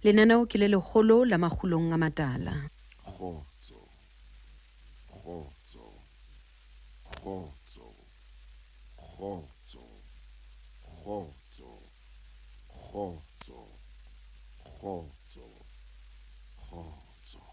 Lenaneo ke le leholo la makgulong a matala. Kgotso, kgotso, kgotso, kgotso, kgotso, kgotso, kgotso, kgotso.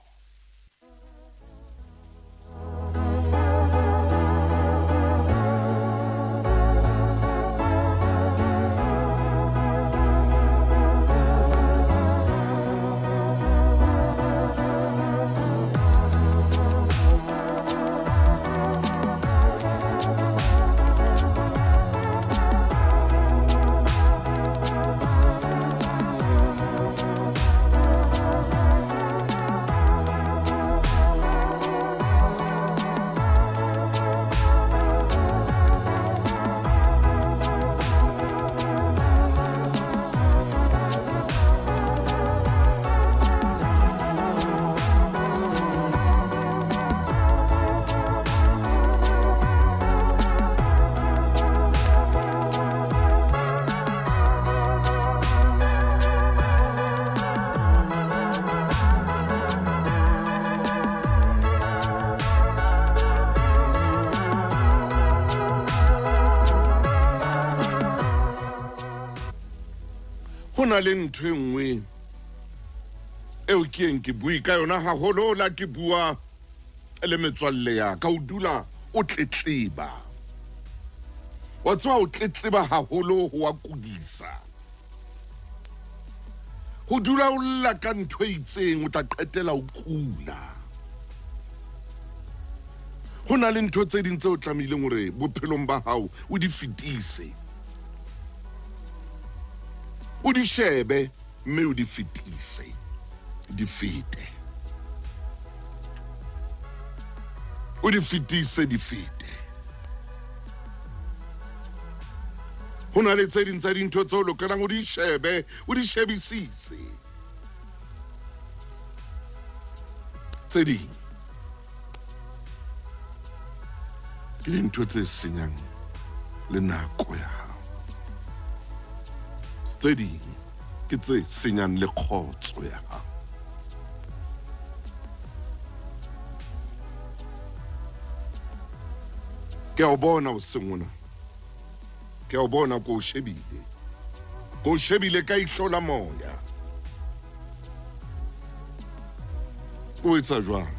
Ho na le ntho e nngwe eo ke yeng ke bue ka yona haholo la ke bua le metswalle ya ka, o dula o tletleba. Wa tseba, o tletleba haholo ho wa kudisa. Ho dula o lla ka ntho e itseng, o tla qetela o kula. Ho na le ntho tse ding tse o tlamehileng hore bophelong ba hao o di fetise, o di shebe mme o di fetise, di fete, o di fetise, di fete. Ho na le tse ding tsa dintho tse o lokelang o di shebe, o di shebisise. Tse ding ke dintho tse senyang le nako ya hao, tse ding ke tse senyang le kgotso ya hao. Ke a o bona o seng ona, ke a o bona, ko o shebile, ko o shebile ka ihlo la moya. O etsa jwang?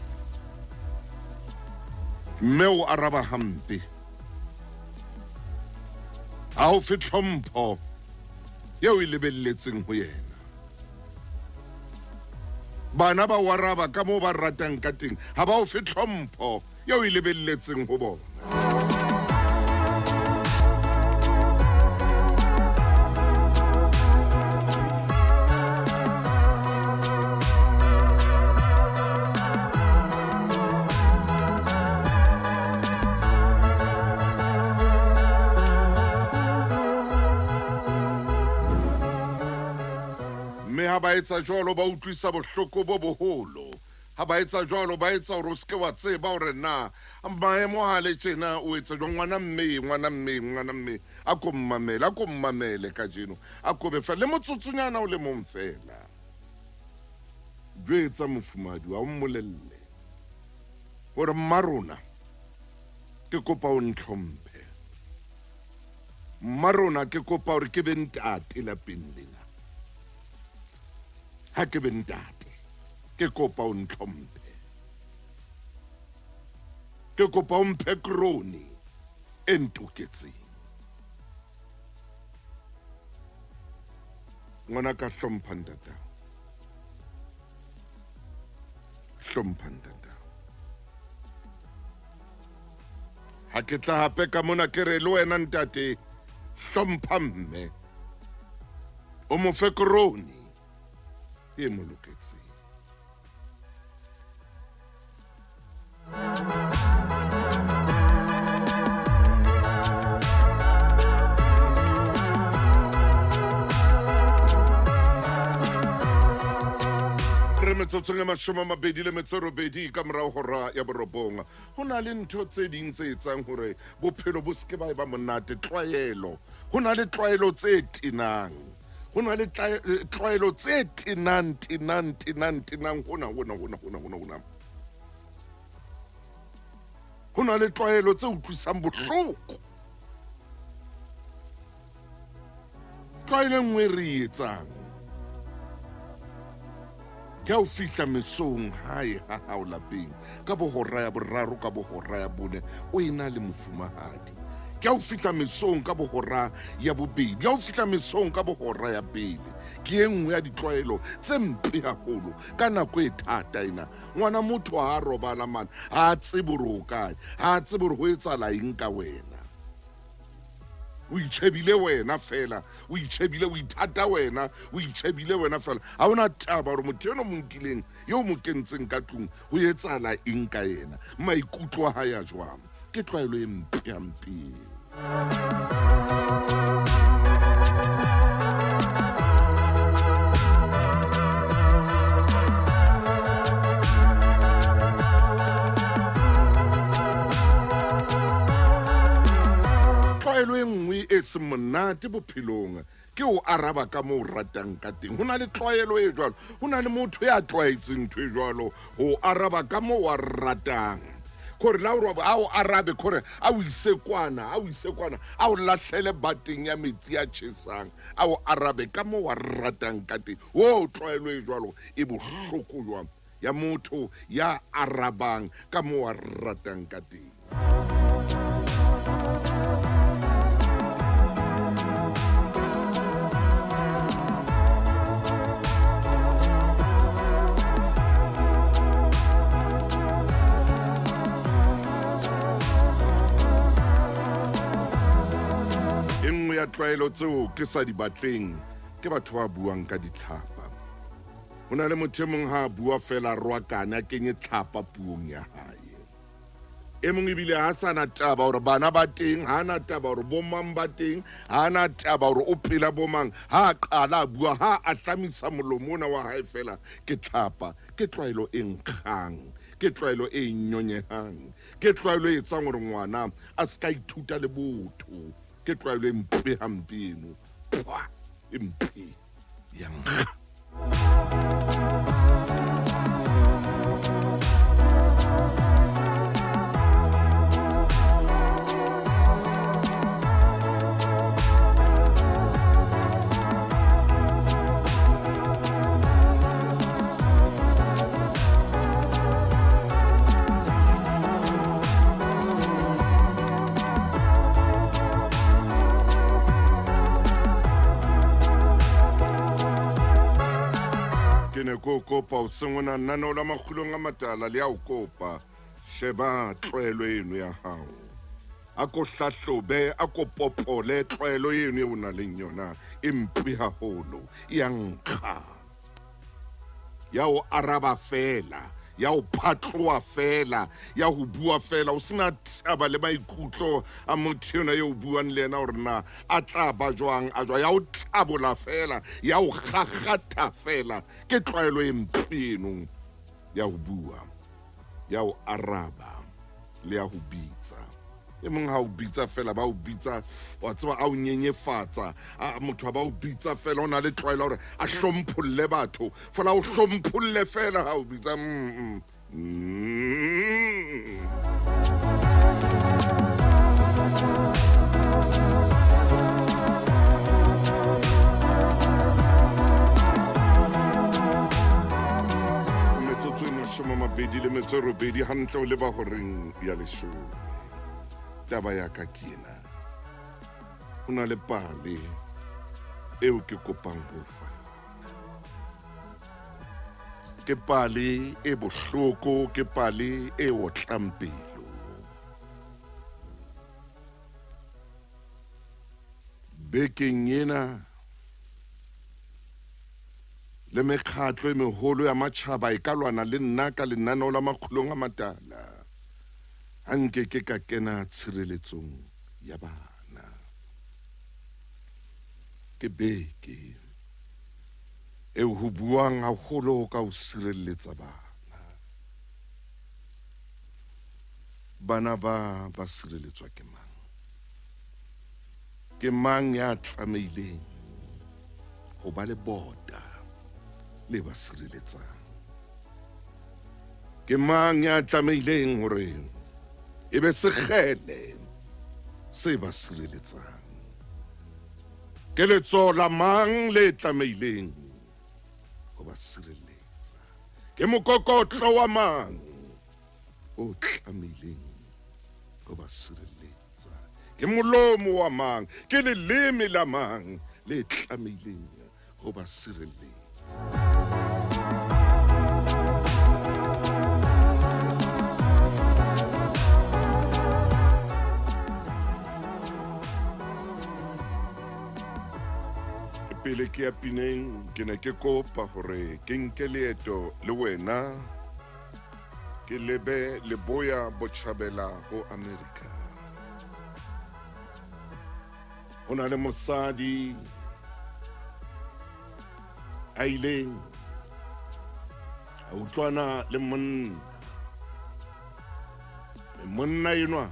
Mme o araba hampe, ha o fe tlhompho eo e lebelletseng ho yena. Bana ba o araba ka moo ba ratang ka teng, ha ba o fe tlhompho eo e lebelletseng ho bona. Mme ha ba etsa jwalo, ba utlwisa bohloko bo boholo. Ha ba etsa jwalo, ba etsa hore o se ke wa tseba hore na maemo ha le tjena o etsa jwang. Ngwana mme, ngwana mme, ngwana mme, a ko mmamele, a ko mmamele kajeno, a ko be fela le motsotsonyana o le mong fela. Jwetsa mofumahadi wa o mmolelle hore mma rona, ke kopa o ntlhomphe. Mma rona, ke kopa hore ke be ntate lapeng lena. Ha ke be ntate, ke kopa o ntlhomphe. Ke kopa o mphe krone e ntoketseng. Ngwana ka, hlompha ntatao, hlompha ntatao. Ha ke tla hape ka mona, ke re le wena ntate, hlompha mme, o mo fe krone e mo loketseng. Re metsotsong e 28 ka morao hora ya 9. Ho na le ntho tse ding tse etsang hore bophelo bo se ke ba eba monate. Tlwaelo. Ho na le tlwaelo tse tenang. Ho na le tlwaelo tse tenang tenang tenang tenang hona hona hona hona hona hona. Ho na le tlwaelo tse utlwisang bohloko. Tlwaelo e nngwe re e etsang ke ha o fihla mesong hae ha hao lapeng ka bohora ya boraro ka bohora ya bone o ena le mofumahadi. Ke ha o fihla mesong ka bohora ya bobedi, ha o fihla mesong ka bohora ya pele. Ke e nngwe ya ditlwaelo tse mpe haholo ka nako e thata ena. Ngwana motho ha a robala mane, ha a tsebe hore o kae, ha a tsebe hore ho etsahala eng ka wena. O itjhebile wena fela, o itjhebile, o ithata wena, o itjhebile wena fela. Ha hona taba hore motho eno mo nkileng, eo mo kentseng ka tlung, ho etsahala eng ka yena, maikutlo a hae a jwang. Ke tlwaelo e mpe hampe eo. Tlwaelo e nngwe e seng monate bophelong ke ho araba ka moo o ratang ka teng. Ho na le tlwaelo e jwalo, ho na le motho ya tlwaetseng ntho e jwalo, ho araba ka moo a ratang. Kore la hore a o arabe, kore a o ise kwana, a o ise kwana, a o lahlele bateng ya metsi a tjhesang, a o arabe ka moo a ratang ka teng. O tlwaelo e jwalo e bohloko jwang ya motho ya arabang ka moo a ratang ka teng. E nngwe ya tlwaelo tseo ke sa di batleng ke batho ba buang ka ditlhapa. Ho na le motho e mong ha a bua fela a roakane, a kenye tlhapa puong ya hae. E mong ebile ha sa na taba hore bana ba teng, ha na taba hore bomang ba teng, ha na taba hore o phela bomang. Ha a qala a bua, ha a ahlamisa molomo ona wa hae fela ke tlhapa. Ke tlwaelo e nkgang, ke tlwaelo e nyonyehang, ke tlwaelo e etsang hore ngwana a se ka ithuta le botho. Ke tlwaelo e mpe hampe eno, phwa, e mpe ya nkga. Ke ne ke o kopa o seng o na lenaneo la makgulong a matala le a o kopa. Sheba tlwaelo eno ya hao. A ko hlahlobe, a ko popole tlwaelo eno eo o nang le yona e mpe haholo, e a nkga. Ya o araba fela, ya o phatloha fela, ya ho bua fela, o sena taba le maikutlo a motho enwa eo o buang le yena hore na a tla ba jwang, a jwang. Ya o thabola fela, ya o kgakgatha fela. Ke tlwaelo e mpe eno ya ho bua, ya ho araba le ya ho bitsa. E mong ha o bitsa fela, ba o bitsa, wa tseba, a o nyenyefatsa. A motho ha ba o bitsa fela, o na le tlwaelo hore a hlompholle batho. Fela o hlompholle fela ha o bitsa. Metsotso e mashome a mabedi le metso e robedi hantle o leba horeng ya leshome. Taba ya ka ke ena. Ho na le pale eo ke kopang ho fa. Ke pale e bohloko, ke pale e otlang pelo. Bekeng ena le mekgatlo e meholo ya matjhaba e ka lwana le nna ka lenaneo la makgulong a matala. Ha nke ke ka kena tshireletsong ya bana. Ke beke eo ho buang haholo ka ho sireletsa bana. Bana ba ba sireletswa ke mang? Ke mang ya tlamehileng ho ba lebota le ba sireletsang? Ke mang ya tlamehileng hore e be sekgele se ba sireletsang? Ke letsoho la mang le tlamehileng ho ba sireletsa? Ke mokokotlo wa mang o tlamehileng ho ba sireletsa? Ke molomo wa mang, ke leleme la mang le tlamehileng ho ba sireletsa? Pele ke ya pineng, ke ne ke kopa hore ke nke leeto le wena ke lebe leboya botjhabela ho Amerika. Ho na le mosadi a ileng a utlwana le monna, mme monna enwa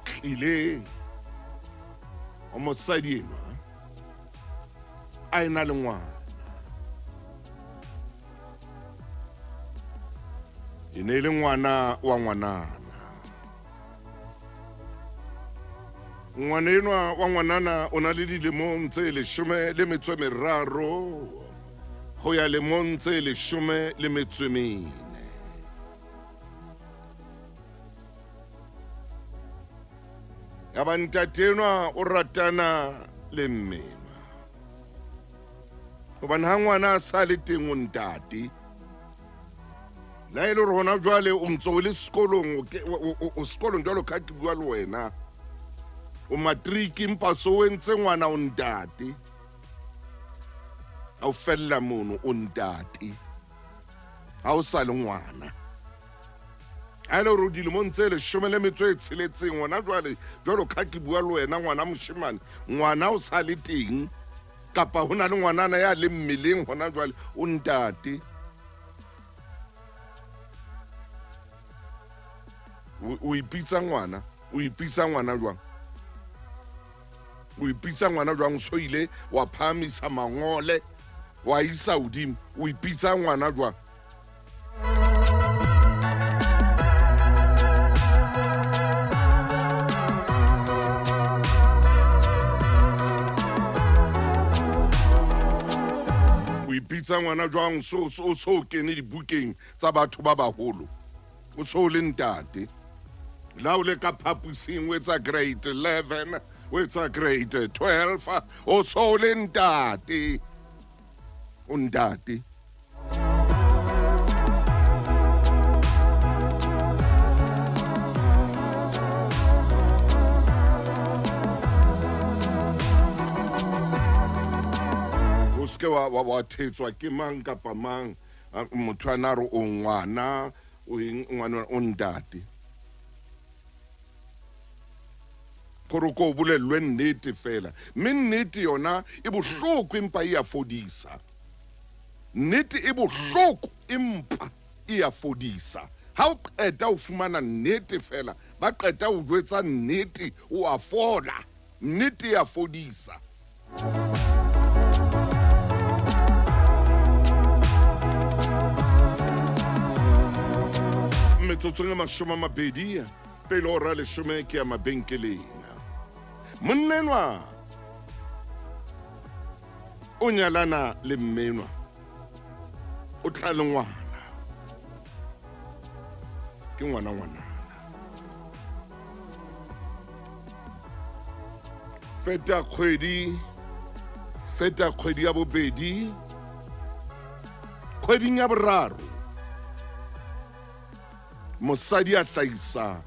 tlile ho mosadi enwa a ena le ngwana. E ne e le ngwana wa ngwanana. Ngwana enwa wa ngwanana o na le dilemong tse 13 ho ya lemong tse 14. Ya ba ntate enwa o ratana le mme enwa. Hobane ha ngwana a sa le teng o ntate, le ha e le hore hona jwale o ntso o le sekolong, o sekolong jwalo ka ke bua le wena, o matric empa so o entse ngwana o ntate. Ha o fella mono o ntate, ha o sa le ngwana. Ha e le hore o dilemong tse 16 hona jwale, jwalo ka ke bua le wena ngwana moshemane, ngwana o sa le teng, kapa ho na le ngwanana ya leng mmeleng hona jwale, o ntate. O ipitsa ngwana, o ipitsa ngwana jwang? O ipitsa ngwana jwang? O so ile wa phahamisa mangole, wa isa hodimo, o ipitsa ngwana jwang? O ipitsa ngwana jwang? So so kene dibukeng tsa batho ba baholo, o so le ntate. La o le ka phapusing, o etsa grade 11, o etsa grade 12, o so le ntate, o ntate. O seke wa thetswa ke mang kapa mang, motho a na re o ngwana, o eng, ngwana o ntate. Kore ko bolellwe nnete fela, mme nnete yona e bohloko empa e a fodisa. Nnete e bohloko empa e a fodisa. Ha o qeta o fumana nnete fela, ba qeta o jwetsa nnete, o a fola. Nnete e a fodisa. Metsotsong e 20 pele hora 10 ke ya mabenkeleng. Monna enwa o nyalana le mme enwa, o tla le ngwana, ke ngwana ngwanana. Feta kgwedi, feta kgwedi ya bobedi, kgweding ya boraro, mosadi a hlahisa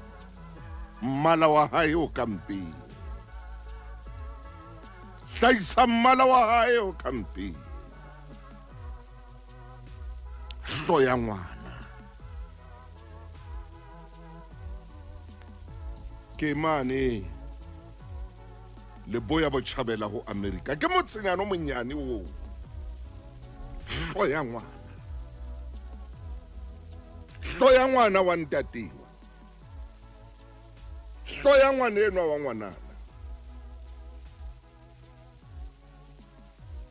mmala wa hae o ka mpeng. Hlahisa mmala wa hae o ka mpeng. Hloya ngwana. Ke mane leboya botjhabela ho Amerika. Ke motsenyana o monyane oo. Hloya ngwana. Hloya ngwana wa ntateng. Hloya ngwana enwa wa ngwanana.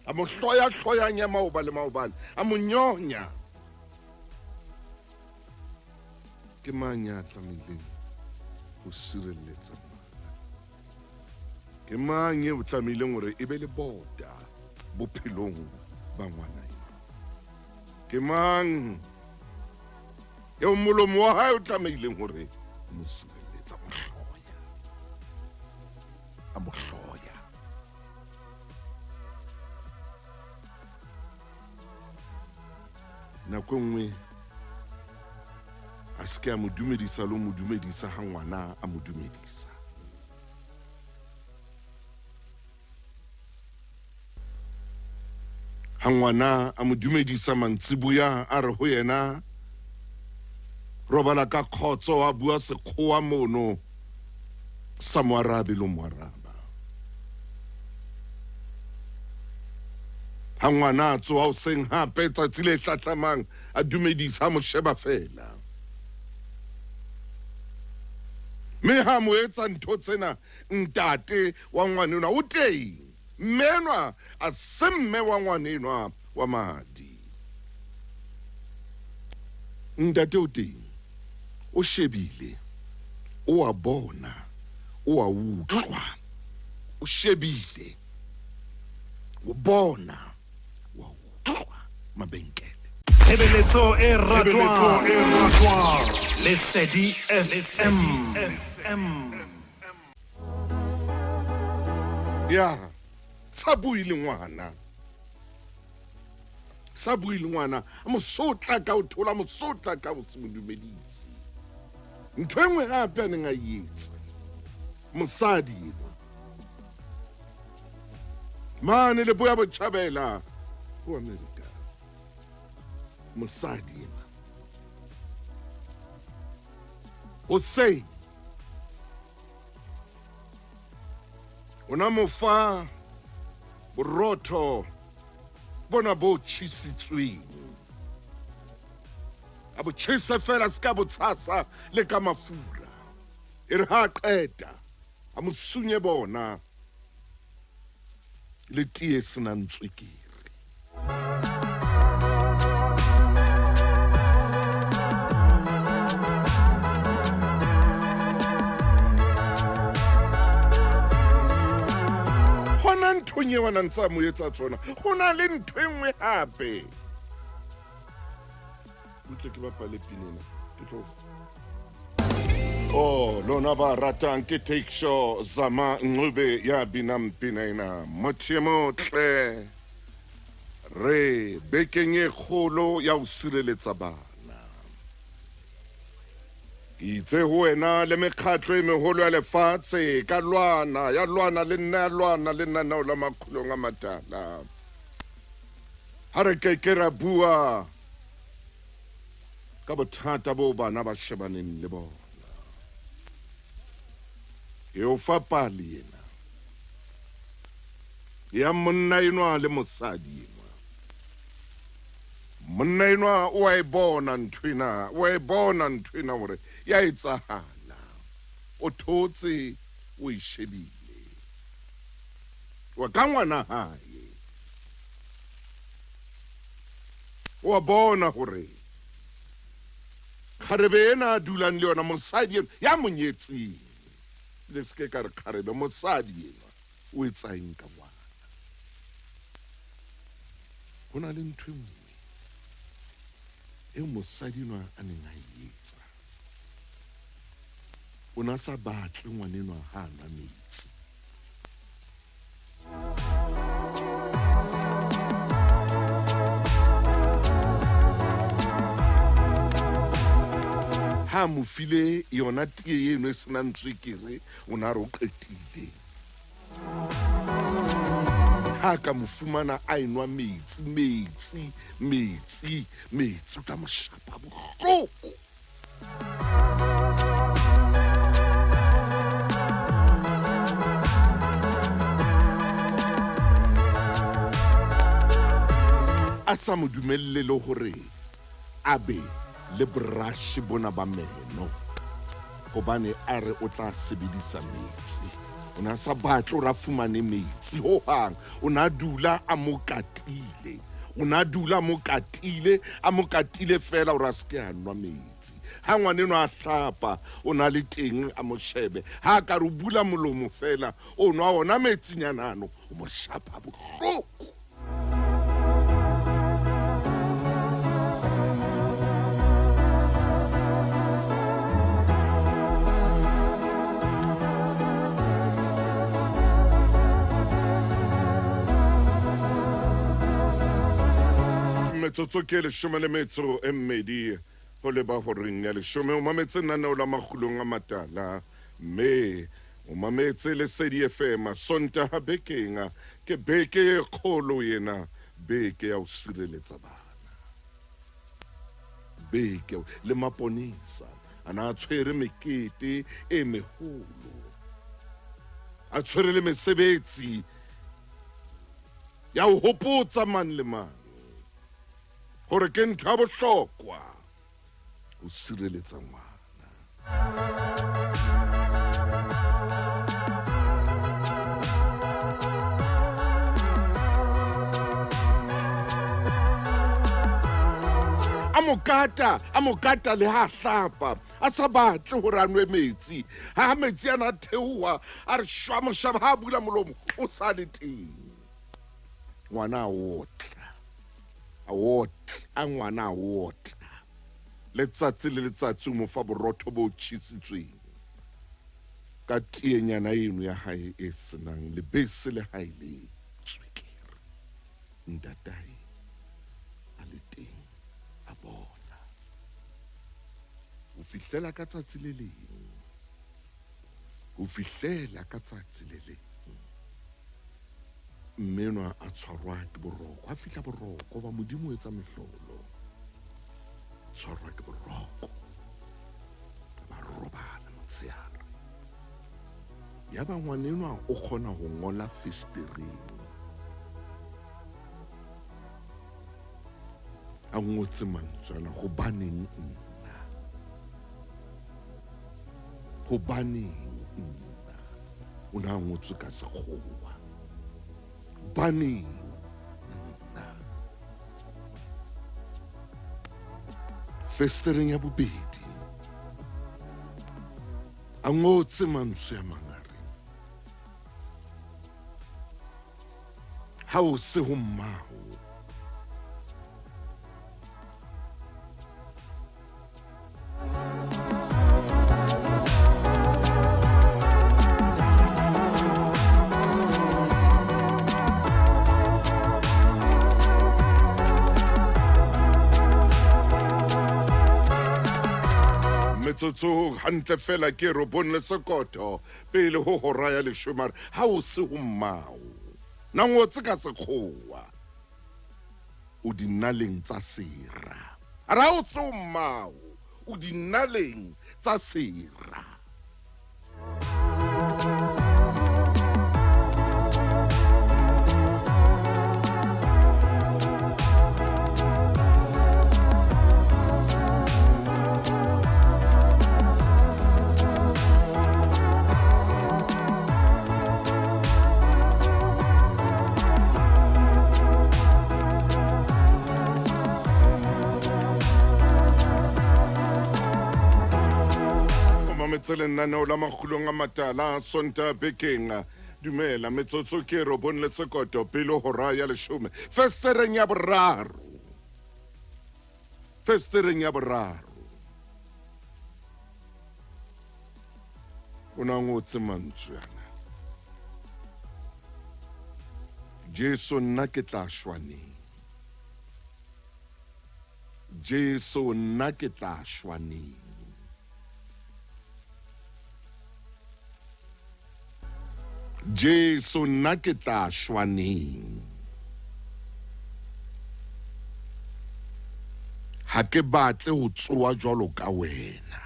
A mo hloya-hloyang ya maoba le maobane, a mo nyonya. Ke mang ya tlamehileng ho sireletsa ngwana? Ke mang eo tlamehileng hore e be le bota bophelong ba ngwana eo? Ke mang eo molomo wa hae o tlamehileng hore o mo sireletsa? Mo hloya, a mo hloya. Nako e nngwe a se ke a mo dumedisa le ho mo dumedisa ha ngwana a mo dumedisa. Ha ngwana a mo dumedisa mantsiboya, a re ho yena, robala ka khotso, a bua sekgowa mono, sa mo arabe le ho mo araba. Ha ngwana a tsoha hoseng hape tsatsi le hlahlamang, a dumedisa, a mo sheba feela. Mme ha mo etsa ntho tsena, ntate wa ngwanenwa o teng. Mme enwa a se mme wa ngwanenwa wa madi. Ntate o teng, o shebile, o a bona, o a utlwa. O shebile, o bona, o a utlwa. Mabenkele. Tshebeletso e ratwang. Lesedi FM. Ya sa bue le ngwana, sa bue le ngwana, a mo sotla ka ho thola, a mo sotla ka ho se mo dumedise. Ntho e nngwe hape a neng a e etsa mosadi enwa mane Leboya Botjhabela ho Amerika, mosadi enwa hoseng o na mo fa borotho bona bo tjhesitsweng, a bo tjhese fela, se ka bo tshasa le ka mafura. E re ha a qeta, a mo sunye bona le tee e senang tswekere. Hona nthong eo a na ntse a mo etsa tsona, ho na le ntho e nngwe hape. Utlwe ke bapale pina ena, ke tlo. Oh, lona ba ratang ke Take Sure Zama Ncube ya binang pina ena. Motho e motle, re bekeng e kgolo ya ho sireletsa bana. Ke itse ho wena le mekgatlo e meholo ya lefatshe ka lwana, ya lwana le nna, ya lwana le nna nao la makgulong a matala. Ha re ke ke ra bua ka bothata boo bana ba shebaneng le bona. Ke o fa pale ena ya monna enwa le mosadi enwa. Monna enwa o a e bona ntho ena, o a e bona ntho ena hore ya etsahala. O thotse, o e shebile. Wa ka ngwana hae. O a bona hore kgarebe ena a dulang le yona, mosadi enwa ya mo nyetseng, le se ke ka re kgarebe, mosadi enwa o etsa eng ka ngwana? Ho na le ntho e nngwe eo mosadi enwa a neng a e etsa. O na sa batle ngwanenwa ha a nwa metsi. Ha a mo file yona tee eno e senang tswekere, o na re o qetile. Ha a ka mo fumana a enwa metsi, metsi, metsi, metsi, o tla mo shapa bohloko. A sa mo dumelle le hore a be le borashe bona ba meno, hobane a re o tla sebedisa metsi. O ne a sa batle hore a fumane metsi hohang. O ne a dula a mo katile. O ne a dula a mo katile, a mo katile feela hore a se ke a nwa metsi. Ha ngwaneno a hlapa, o na le teng a mo shebe. Ha a ka re o bula molomo feela, o nwa ona metsinyana ano, o mo shapa bohloko. Metsotso ke 12 ho leba horeng ya 10. O mametse lenaneo la Makgulong a Matala, mme o mametse Lesedi FM. Sontaha bekeng ke beke e kgolo ena, beke ya ho sireletsa bana, beke le maponesa a na a tshwere mekete e meholo, a tshwere le mesebetsi ya ho hopotsa mang le mang hore ke ntho ya bohlokwa ho sireletsa ngwana. A mo kata le ha hlapa, a sa batle hore a nwe metsi. Ha metsi ana a theoha, a re shwa moshaba, ha a bula molomo o sa le teng. Ngwana a otla, a otla, ngwana a otla. Letsatsi le letsatsi o mo fa borotho bo tjhisitsweng ka tienyana eno ya hae e senang lebese le hae le tswekere. Ntatae a le teng a bona. Ho fihlela ka tsatsi le leng, ho fihlela ka tsatsi le leng, mme enwa a tshwarwa ke boroko. A fihla boroko ba Modimo o etsa mehlolo. Tshwarwa ke boroko, ba robala motshehare. Yaba ngwanenwa o kgona ho ngola festereng, a ngotse mantswe ana: hobaneng nna, hobaneng nna. O ne a ngotswe ka sekgowa, hobaneng nna. Festereng ya bobedi a ngotse mantswe a mang a reng: ha o se ho mmao, metsotso hantle fela ke 9 le sekoto pele ho hora ya 10. Ha o se ho mmao, na ngotse ka sekgowa, o dinaleng tsa sera. A re ha o se ho mmao, o dinaleng tsa sera. Lenaneo la Makgulong a Matala Sontaha bekeng. Dumela, metsotso ke 9 le sekoto pele hora ya 10. Festereng ya boraro, festereng ya boraro, o na ngotse mantswe ana: Jesu nna ke tla shwa neng? Jesu nna ke tla shwa neng? Jesu nna ke tla shwa neng? Ha ke batle ho tsoha jwalo ka wena.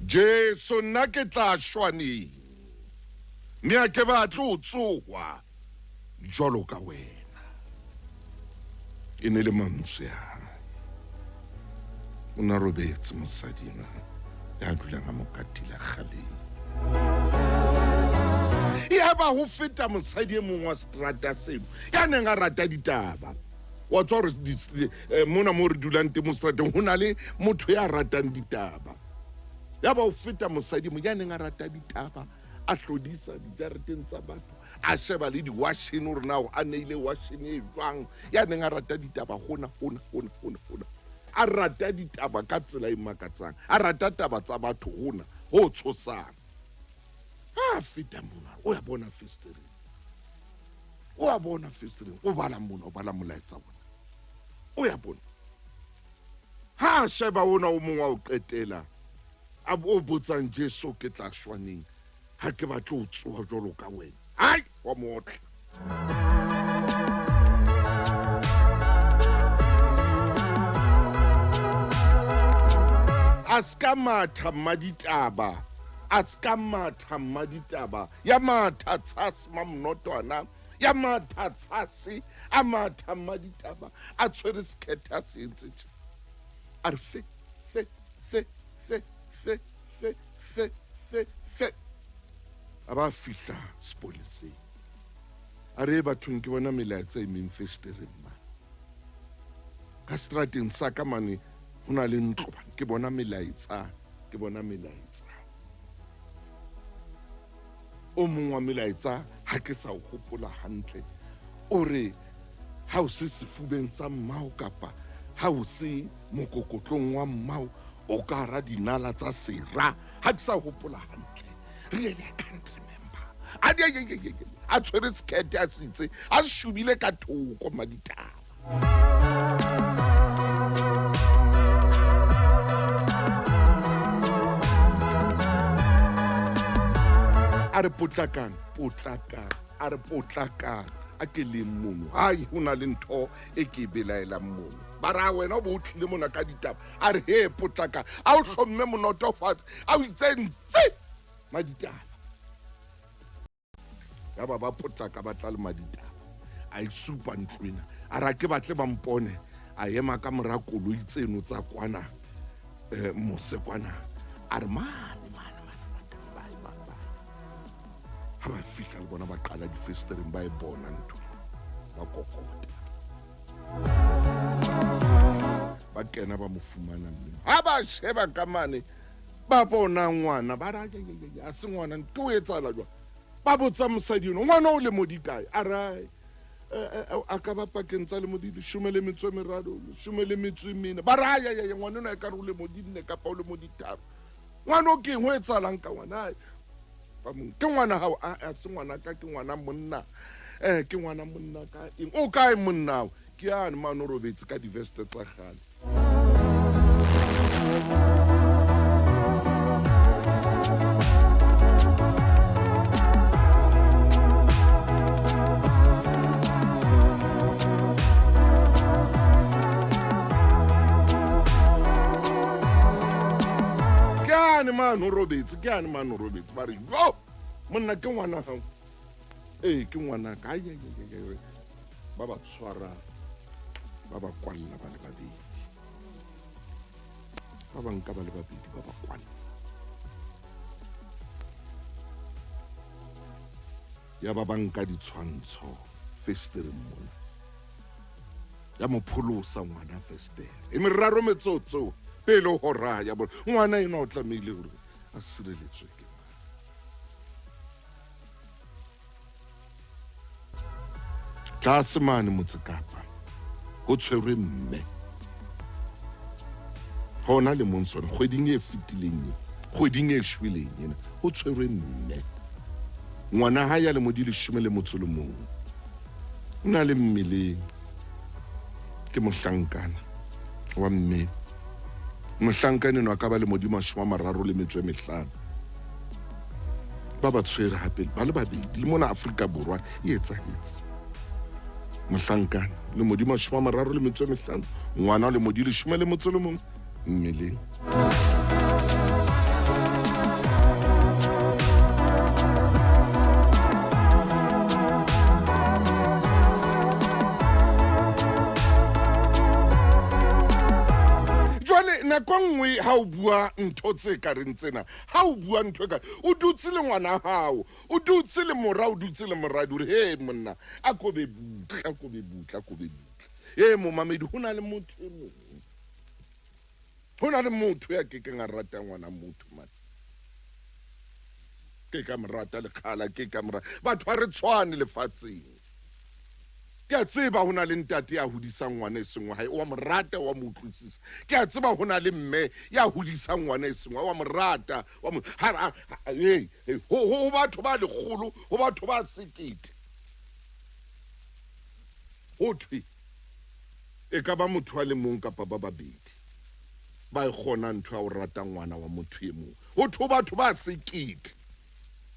Jesu nna ke tla shwa neng? Mme ha ke batle ho tsoha jwalo ka wena. E ne le mantswe a hae. O na robetse mosadi enwa ya dulang a mo katile kgaleng. Ya ba ho feta mosadi e mong wa seterata seno ya neng a rata ditaba. Wa tswa hore mona mo re dulang teng mo seterateng ho na le motho ya ratang ditaba. Ya ba ho feta mosadi mo ya neng a rata ditaba, a hlodisa dijareteng tsa batho, a sheba le di-washene hore na a neile washene e jwang. Ya neng a rata ditaba hona hona hona hona hona, a rata ditaba ka tsela e makatsang, a rata taba tsa batho hona ho tshosang. Ha feta mona o ya bona festereng, o a bona festereng, o bala mona, o bala molaetsa ona, o ya bona. Ha a sheba ona o mong wa o qetela a o botsang Jesu ke tla shwa neng, ha ke batle ho tsoha jwalo ka wena. Ai, wa mo otla. A ska matha mmaditaba, a ska matha mmaditaba, ya matha tshase mamnotwana, ya matha tshase, a matha mmaditaba, a tshwere sekhetha se entse tje. A re fe, fe, fe, fe, fe, fe, fe, fe, fe. A ba fihla sepoleseng. A re bathong ke bona melaetsa e meng festereng mane. Ka seterateng sa ka mane ho na le ntlo, ke bona melaetsa, ke bona melaetsa. O mong wa melaetsa ha ke sa o hopola hantle, o re ha o se sefubeng sa mmao kapa ha o se mokokotlong wa mmao o ka hara dinala tsa sera. Ha ke sa hopola hantle, really I can't remember. A di a tshwere sekete a sitse a shubile ka thoko maditaba. A re potlakang, potlakang, a re potlakang, a ke leng mono. Hai, ho na le ntho e ke e belaelang mono. Ba ra wena o bo o tlile mona ka ditaba. A re he potlakang, a o hlomme monoto fatshe, a o itse ntse maditaba. Ya ba ba potlaka ba tla le maditaba. A e supa ntlo ena. A ra ke batle ba mpone. A ema ka mora koloi tseno tsa kwana, mose kwana. A re mane, mane, mane, mane, bye, bye, bye. Ha ba fihla le bona ba qala difestereng ba e bona ntho. Ba kokota. Ba kena ba mo fumana mme. Ha ba sheba ka mane, ba bona ngwana, ba ra, a se ngwana, ke o etsahala jwang? Ba botsa mosadi eno, ngwana o lemo di kae? A re, a ka ba pakeng tsa lemo di leshome le metso e meraro, leshome le metso e mene. Ba re, ai, ai, ai, ngwana enwa ekare o lemo di nne kapa o lemo di tharo. Ngwana o keng, ho etsahalang ka ngwana? Ai, ba mong, ke ngwana hao? A, a se ngwana ka, ke ngwana monna. Ke ngwana monna ka eng? O kae monna hao? Ke yane mane o robetse ka diveste tsa kgale. Ke yane mane o robetse, ke yane mane o robetse. Ba re, yo, monna ke ngwana hao. Ee, ke ngwana ka. Ai, ai, ai, ai, ai. Ba ba tshwara, ba ba kwalla ba le babedi. Ba ba nka ba le babedi, ba ba kwalla. Ya ba ba nka ditshwantsho festereng mona. Ya mo pholosa ngwana festere. E meraro metsotso pele ho hora ya bona. Ngwana enwa o tlamehile hore a sireletswe ke mang? Tlase mane Motse Kapa ho tshwerwe mme. Hona le mong sona kgweding e fetileng e, kgweding e shweleng ena, ho tshwerwe mme. Ngwana hae ya lemo di leshome le motso le mong. O na le mmeleng. Ke mohlankana wa mme. Mohlankana enwa a ka ba lemo di mashome a mararo le metso e mehlano. Ba ba tshwere hape ba le babedi le mona Afrika Borwa e etsahetse. Mohlankana lemo di mashome a mararo le metso e mehlano, ngwana lemo di leshome le motso le mong mmeleng. Jwale Nako nngwe ha o bua ntho tse ka reng tsena, ha o bua ntho e ka o dutse le ngwana hao, o dutse le mora, o dutse le moradi, o re he monna, a ko be butle, a ko be butle, a ko be butle. E momamedi, ho na le motho e mong. Ho na le motho ya kekeng a rata ngwana motho man. Ke ka mo rata lekgala, ke ka mo rata. Batho ha re tshwane lefatsheng. Ke a tseba ho na le ntate ya hodisang ngwana e seng wa hae, wa mo rata, wa mo utlwisisa. Ke a tseba ho na le mme ya hodisang ngwana e seng wa hae, wa mo rata, wa mo ha hey, ho batho ba lekgolo, ho batho ba sekete. Ho thwe e ka ba motho a le mong kapa ba babedi ba e kgona ntho ya ho rata ngwana wa motho e mong. Ho thwe batho ba sekete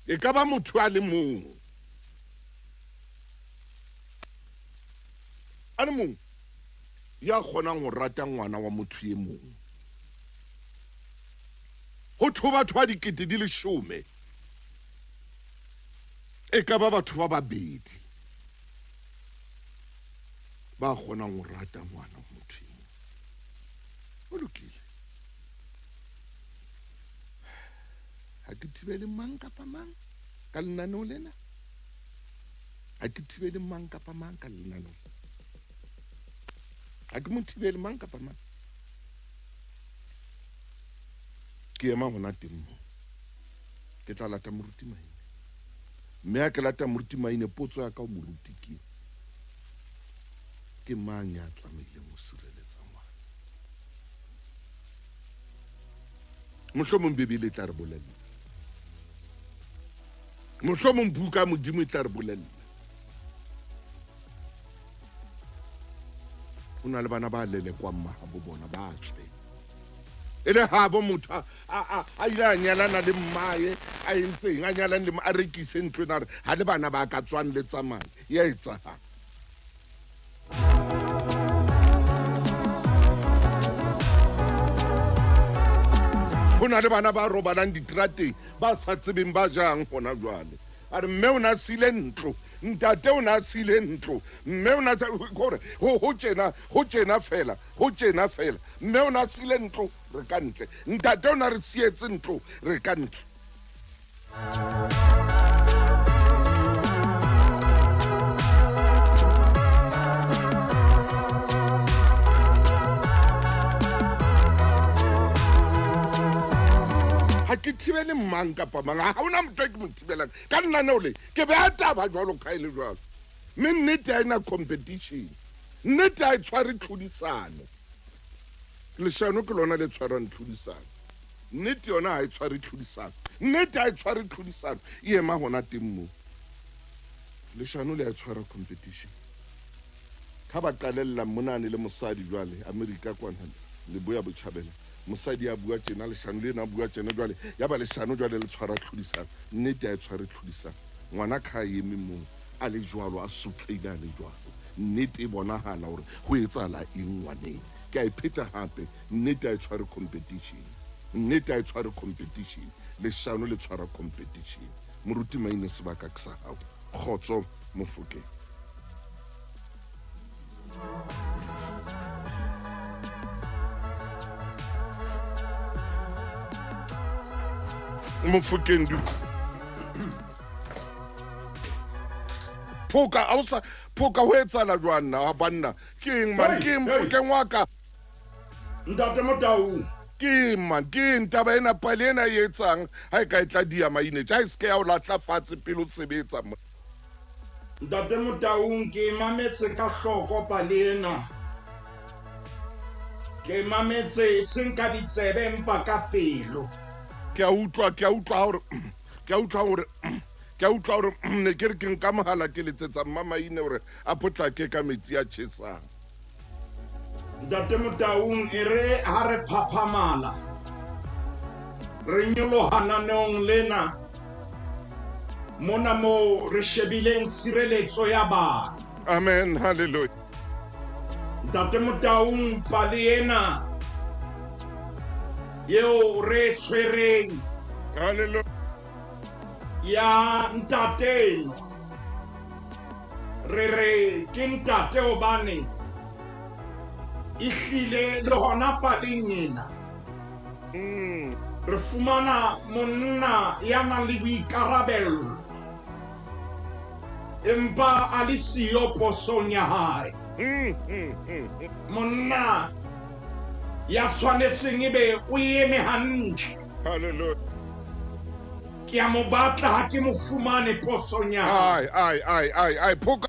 e ka ba motho a le mong. A le mong ya kgonang ho rata ngwana wa motho e mong. Ho thwe batho ba dikete di leshome e ka ba batho ba babedi ba kgonang ho rata ngwana wa motho e mong. Ho lokile. Ha ke thibele mang kapa mang ka lenaneo lena. Ha ke thibele mang kapa mang ka lenaneo. Ha ke mo thibele mang kapa mang. Ke ema hona teng moo. Ke tla lata moruti Maine. Mme ha ke lata moruti Maine, potso ya ka ho moruti ke, ke mang ya tlamehileng ho sireletsa ngwana? Mohlomong Bibele e tla re bolella. Mohlomong buka Modimo e tla re bolella. Ho na le bana ba lelekwang mahabo bona ba tswe. E le habo motho a ile a nyalana le mmae, a entseng, a nyalane le a rekise ntlo ena, a re ha le bana ba ka tswang le tsamaye. Ya etsahala. Ho na le bana ba robalang diterateng ba sa tsebeng ba jang hona jwale. A re mme o na siile ntlo, ntate o na siile ntlo, mme o na hore ho tjena, ho tjena fela, ho tjena fela. Mme o na siile ntlo, re ka ntle. Ntate o na re sietse ntlo, re ka ntle. Ha ke thibele mang kapa mang, ha hona motho e ke mo thibelang. Ka lenaneo le, ke beha taba jwalo ka e le jwalo. Mme nnete ha ena competition. Nnete ha e tshware tlhodisano. Leshano ke lona le tshwarang tlhodisano. Nnete yona ha e tshware tlhodisano. Nnete ha e tshware tlhodisano. E ema hona teng moo. Leshano le a tshwara competition. Ha ba qalella monane le mosadi jwale Amerika kwana leboya botjhabela. Mosadi a bua tjena, leshano le ena a bua tjena jwale. Ya ba leshano jwale le tshwara tlhodisano. Nnete ha e tshware tlhodisano. Ngwana ka eme moo a le jwalo, a sotlehile a le jwalo. Nnete e bonahala hore ho etsahala eng ngwaneng. Ke a e pheta hape, nnete ha e tshware competition. Nnete ha e tshware competition. Leshano le tshwara competition. Moruti Maine, sebaka ke sa hao. Kgotso Mofokeng. Mofokeng du. Phoka, ha o sa phoka ho etsahala jwang na banna? Ke eng man? Ke eng Mofokeng wa ka? Ntate Motau. Ke eng man? Ke eng taba ena, pale ena e etsang ha e ka e tla dia Maine? Tja e se ke ya o lahla fatshe pele o sebetsa mo. Ntate Motaung, ke mametse ka hloko pale ena. Ke mametse e seng ka ditsebe empa ka pelo. Ke a utlwa, ke a utlwa hore, ke a utlwa hore, ke a utlwa hore ne ke re ke nka mohala ke letsetsa mma Maine hore a potlake ka metsi a tjhesang. Ntate Motaung, e re ha re phaphamala, re nyoloha naneong lena mona moo re shebileng tshireletso ya bana. Amen, hallelujah. Ntate Motaung, pale ena eo re tshwereng, hallelujah, ya ntate enwa, re re ke ntate hobane ehlile le hona paleng ena Re fumana monna ya nang le boikarabelo empa a le siyo posong ya hae. Monna ya tshwanetseng ebe o eme hantle. Hallelujah. Ke a mo batla ha ke mo fumane posong ya hae. Ai, ai, ai, ai, ai, phoka.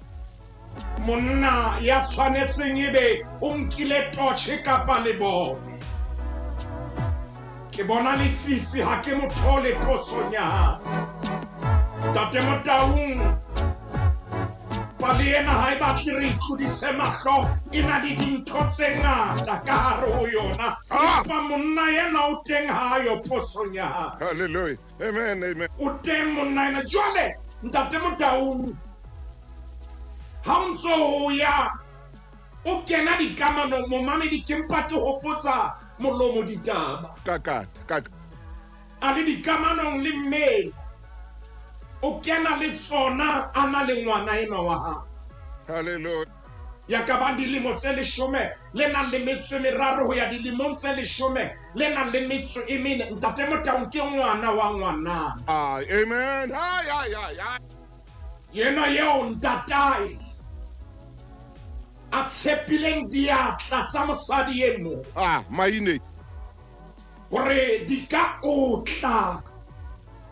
Monna ya tshwanetseng ebe o nkile torch kapa lebone. Ke bona lefifi ha ke mo thole posong ya hae. Ntate Motaung, pale ena ha e batle re itlodise mahlo, e na le dintho tse ngata ka hare ho yona. Empa monna ena o teng ha a yo posong ya hae. Hallelujah. Amen, amen. O teng monna ena. Jwale, Ntate Motaung, ha o ntso o ya o kena dikamanong, momamedi ke mpa ke hopotsa molomo ditaba. Kaka, kaka. A le dikamanong le mmele. O kena le tsona a na le ngwana enwa wa hae. Hallelujah. Ya ka bang dilemo tse 13 le nang le metso e meraro ho ya dilemong tse 10 le nang le metso e mene. Ntate Motaung ke ngwana wa ngwanana. Ai, amen. Ai, ai, ai, ai. Yena eo ntatae a tshepileng diatla tsa mosadi e mong. Ah, maine. Hore di ka otla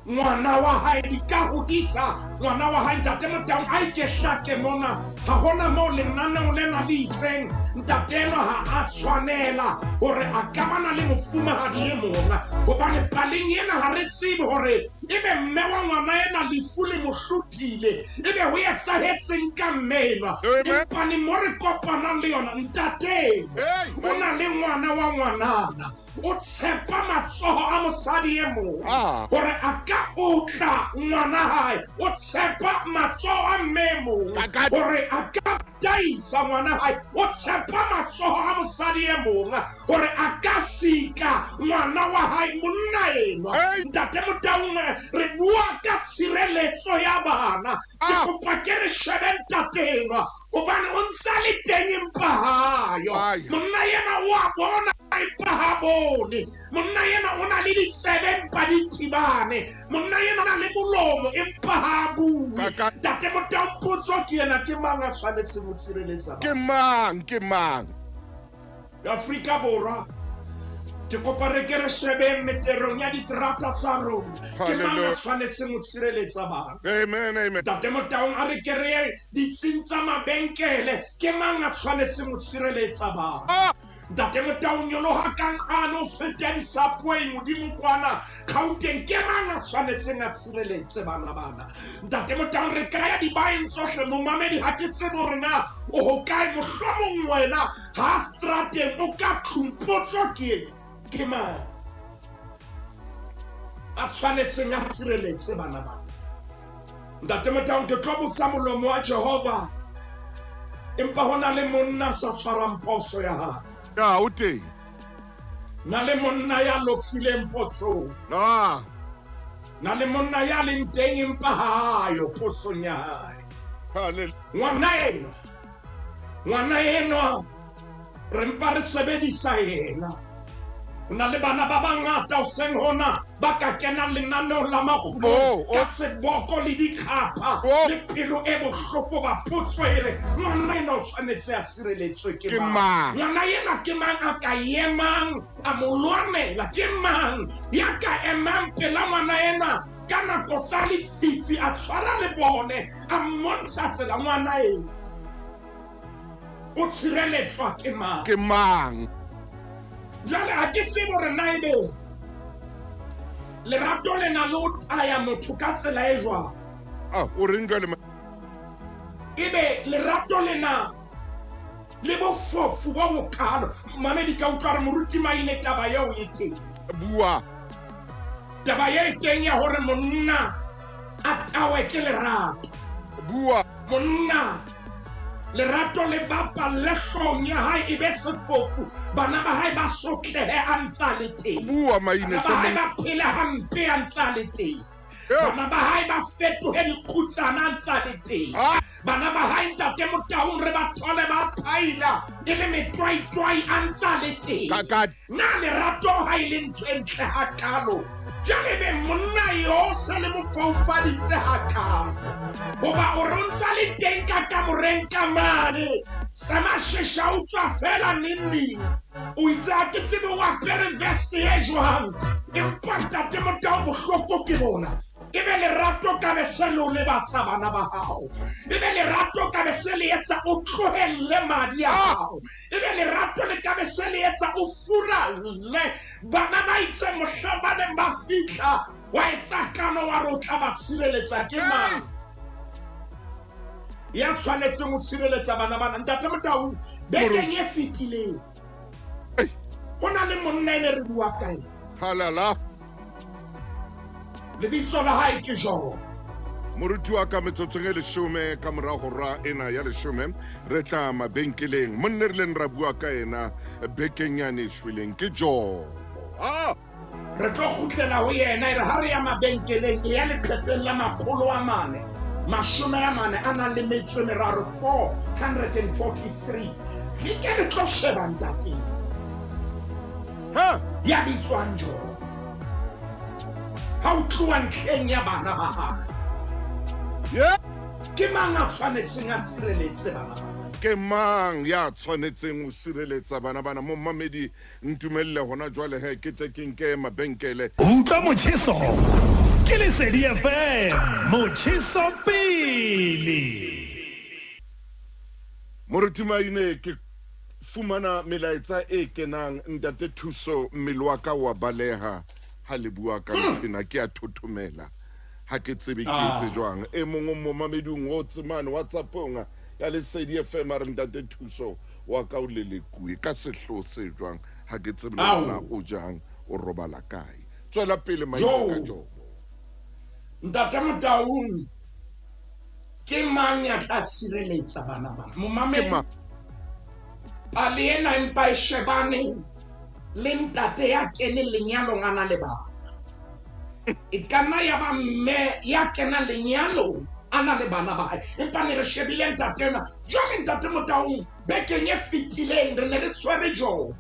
ngwana wa hae, di ka hodisa ngwana wa hae. Ntate Motaung a ike hlake mona, ha hona moo lenaneo lena le itseng ntate enwa ha a tshwanela hore a ka bana le mofumahadi e mong, hobane paleng ena ha re tsebe hore ebe mme wa ngwana ena lefu le mo hlothile, ebe ho etsahetseng ka mme enwa. Empa mo re kopanang le yona, ntate o na le ngwana wa ngwanana, o tshepa matsoho a mosadi e mong hore a ka otla ngwana hae, o tshepa matsoho a mme mong hore a ka taisa ngwana hae, o tshepa matsoho a mosadi e mong hore a ka sika ngwana wa hae, monna enwa. Ntate Motaung, re bua ka tshireletso ya bana. Ke kopa ke re shebe ntate enwa, hobane o ntsa le teng empa hayo. Monna yena o a bona empa ha bone. Monna yena o na le ditsebe empa di thibane. Monna yena o na le molomo empa ha bue. Ntate Motaung, potso ke ena, ke mang a tshwanetseng ho tshireletsa bana? Ke mang? Ke mang? Afrika Borwa, ke kopa re ke re shebeng meterong ya diterata tsa rona. Ke mang a tshwanetseng ho tshireletsa bana? Amen, amen. Ntate Motaung, a re ke re ye ditsing tsa mabenkele. Ke mang a tshwanetseng ho tshireletsa bana? Ntate Motaung, nyoloha ka nqane o fete disapweng hodimo kwana Gauteng. Ke mang a tshwanetseng a tshireletse bana bana? Ntate Motaung, re ka ya dibaeng tsohle. Momamedi, ha ke tsebe hore na o hokae, mohlomong wena ha strateng o ka tlung. Potso ke ke mang a tshwanetseng a tshireletse bana bana? Ntate Motaung, ke tlo botsa molomo wa Jehova, empa ho na le monna sa tshwarang poso ya hae. Ya, o teng. Na le monna ya lofileng posong. Ah. Na le monna ya leng teng empa ha ayo posong ya hae. Ngwana enwa, ngwana enwa re mpa re sebedisa yena. Ho na le bana ba bangata hoseng hona ba ka kenang lenaneong la makgulo ka seboko le dikgapha le pelo e bohloko. Ba potso e re, ngwana ena o tshwanetse a tshireletswe ke mang? Ngwana ena ke mang a ka emang a mo lwanela? Ke mang ya ka emang pela ngwana ena ka nako tsa lefifi, a tshwara le bone, a mmontsha tsela? Ngwana ena o tshireletswa ke mang? Ke mang? Jwale ha ke tsebe hore na ebe lerato lena le o taya motho ka tsela e jwang. O reng jwale? Ebe lerato lena le bofofu bo bokalo. Mamedi, ka utlwa re moruti Maine taba eo e teng. Bua. Taba e teng ya hore monna a tawe ke lerato. Bua. Monna lerato le bapalle hloohong ya hae e be sefofu, bana ba hae ba sotlehe a ntsa le teng. Bua, Maine. Bana ba hae ba phele hampe a ntsa le teng. Bana ba hae ba fetohe dikgutsana tsa le teng. Bana ba hae ntate Motaung re ba thole ba phaila e le metwaitwai a ntsa le teng. Na lerato ha e le ntho e ntle hakalo? Jwale be monna yo se le mo foufaditse hakalo. Hoba o re o ntsa le teng ka kamoreng ka mane. Samashesha o tswa fela neng neng. O itse ha ke tsebe o apere vest e jwang. Empa ntate Motaung bohloko ke bona. Ebe lerato ka be se le o lebatsa bana ba hao. Ebe lerato ka be se le etsa o tlohelle madi a hao. Ebe lerato le ka be se le etsa o furalle bana ba itse mohlang ba neng ba fihla wa etsa kano wa re o tla ba tshireletsa. Ke mang ya tshwanetseng ho tshireletsa bana bana? Ntate Motaung, bekeng e fetileng ho na le monna e ne re bua ka ena. Halala. Lebitso la hae ke Jobo. Moruti wa ka, metsotsong e 10 ka mora hora ena ya 10 re tla mabenkeleng. Monne re leng ra bua ka ena bekeng yane e shweleng ke Jobo. Re tlo kgutlela ho yena e re ha re ya mabenkeleng e ya leqhepeng la 443 443. Re ke re tlo sheba ntate ya bitswang Jobo. Ha o tloha ntlheng ya bana ba hae. Ke mang a tshwanetseng a tshireletse bana ba? Ke mang ya tshwanetseng ho sireletsa bana bana? Momamedi, ntumelle hona jwale he ke tle ke nke mabenkele. Utlwa motjheso ke Lesedi FM, motjheso pele. Moruti Maine, ke fumana melaetsa e kenang. Ntate Thuso, mmele wa ka wa baleha ha le bua ka nthwena, ke a thothomela. Ha ke tsebe ke etse jwang. E mong o momamedi o ngotse mane WhatsAppong ya Lesedi FM a re ntate Thuso wa ka o lelekuwe ka sehloho se jwang, ha ke tsebe le hore o jang, o robala kae. Tswela pele Maine ka Jobo. Ntate Motaung, ke mang ya tla tshireletsa bana ba? Momamedi, pale ena empa e shebane le ntate ya keneng lenyalong a na le bana. E ka nna ya ba mme ya kenang lenyalong a na le bana ba hae. Empa ne re shebile ntate ena. Jwale ntate Motaung, bekeng e fetileng re ne re tshwere Jobo.